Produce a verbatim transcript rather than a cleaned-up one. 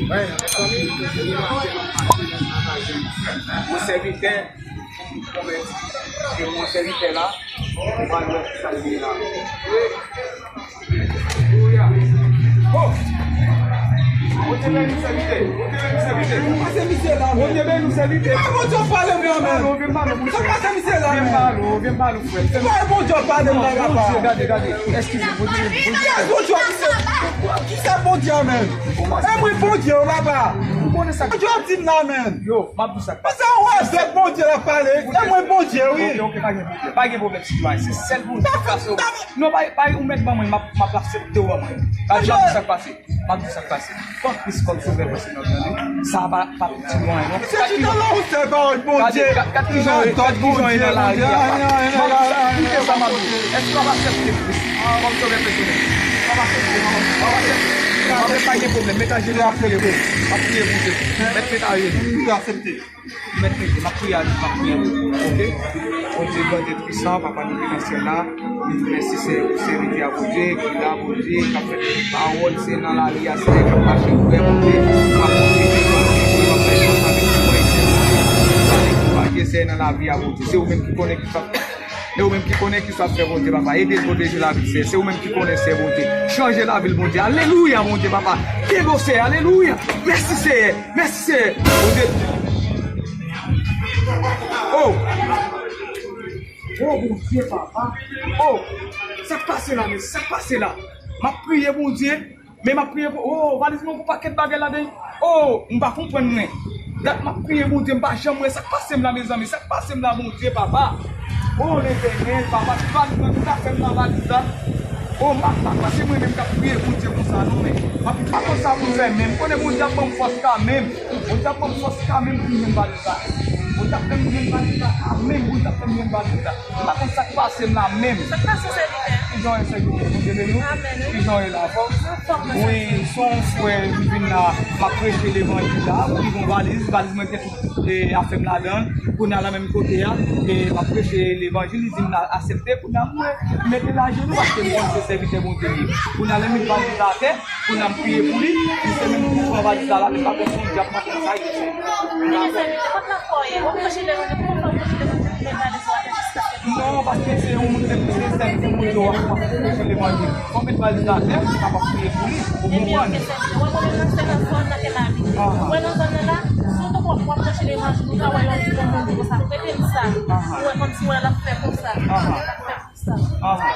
Yon sèvitè, se yon sèvitè la, ou pral wè ki sa l ye la. Alelouya. Oh! Bondye beni nou sèvitè. Bondye beni nou sèvitè. Bondye beni nou sèvitè. Bondye pale mwen menm. Sa pase misye la menm. Vin pale, vin pale, frè. Bondye pale mwen papa. Gade, gade. Eskize, Bondye, Bondye. Yes, Bondye, kisa, kisa Bondye menm? E mwen Bondye, papa. Ou konnen sa. Bondye ap di m la menm. Yo, m ap di sa k pase. Sa wè, avèk Bondye l ap pale. E mwen Bondye, wi. Ok, ok, pa gen pwoblèm. Pa gen pwoblèm, sitwayen. Se sèl Bondye k pase. Non, bay, bay, ou mèt ban mwen, m ap, m ap aksepte w ban mwen. Gade, m ap di sa k pase. M ap di sa k pase. Pran Kris kòm sovè pèsonèl mwen, tande. Sa pa, pa piti lwen, non. Se chita la ou sèl pawòl Bondye. Gade, gade kijan, gade kijan e nan lari a. M ap di sa, kite sa, m ap di. Èske w ap aksepte Kris kòm sovè pèsonèl? W ap aksepte, w ap aksepte. W ap pa gen pwoblèm. Met ajenou, m ap priye pou ou. M ap priye pou ou. Met, met ajenou. Mèt mete, m ap priye a nou, m ap priye pou ou, oke? Bondye gran e twisan, Papa nou ki nan syèl la, nou di w mèsi, Seyè, pou sèvitè a, Bondye, ki la, Bondye, k ap fè pawòl, Seyè, nan lari a, Seyè, k ap mache ouvè, Bondye, k ap pwoteje, Bondye, k ap fè fas avèk nou, Seyè, pa dekouraje, Seyè, nan lavi a, Bondye. Se ou menm ki konnen ki sa. E ou menm ki konnen ki sa ap fè, Bondye, papa. Ede l, pwoteje lavi l, Seyè. Se ou menm ki konnen, Seyè, Bondye. Chanje lavi l, Bondye. Alelouya, Bondye, papa. Kenbe w, Seyè. Alelouya. Mèsi, Seyè. Mèsi, Seyè. Bondye. Oh. Oh, Bondye, papa. Oh. Sa k pase la, men? Sa k pase la? M ap priye, Bondye. Men m ap priye pou, oh, valiz mwen gon pakèt bagay ladan l. Oh, m pa konprann mwen. Dat m ap priye Bondye, m pa janm wè sa k pase m la, mezanmi. Sa k pase m la, Bondye, papa. Oh, Letènèl, papa, tout valiz mwen, tout afè m nan valiz la. Oh, m pa, m pa panse mwen menm k ap priye Bondye konsa, non, men. M ap, m pa konn sa pou m fè, men m konnen Bondye ap ban m fòs kanmenm. Bondye ap ban m fòs kanmenm pou m jwenn valiz la. Bondye ap fè m jwenn valiz la kanmenm, Bondye ap fè m jwenn valiz la. M pa konn sa k pase m la menm. Sa k pase, sèvitè? Kijan w ye, sèvitè? Bondye beni w? Amèn, wi. Kijan w ye la, anfòm? Anfòm, mwen. Wi, se yon frè ki vin la, m ap preche levanjil la, wi, gon valiz, valiz mwen te tout, e, afè m ladan l. Kounye a la menm kote a, e, m ap preche levanjil, li di m la aksepte, kounye a mwen mete l ajenou paske m konn se sèvitè Bondye li ye. Kounye a lè m met valiz la atè, Kounye a m priye pou li, li se menm ki pran valiz la, li pa konn si yon dyab k ap fè sa, li fè. Li fè, li te konn nan fòye, w ap preche levanjil, pou konn fè w preche levanjil, pou met valiz la atè jiskaske. Non, paske se yon moun, se, se sèl moun yo ap preche levanjil. Fò w met valiz la atè, pou w kapab priye pou li, ou konprann? Ebyen, ok, sèvitè. W ap wè nan, se nan zòn nan ke m abite. W wè nan zòn nan la, si w te w ap preche levanjil, ou ta wè yon ti bon moun konsa, prete m sa. Ou wè kòmsi w wè l ap fè konsa. L ap fè Aha.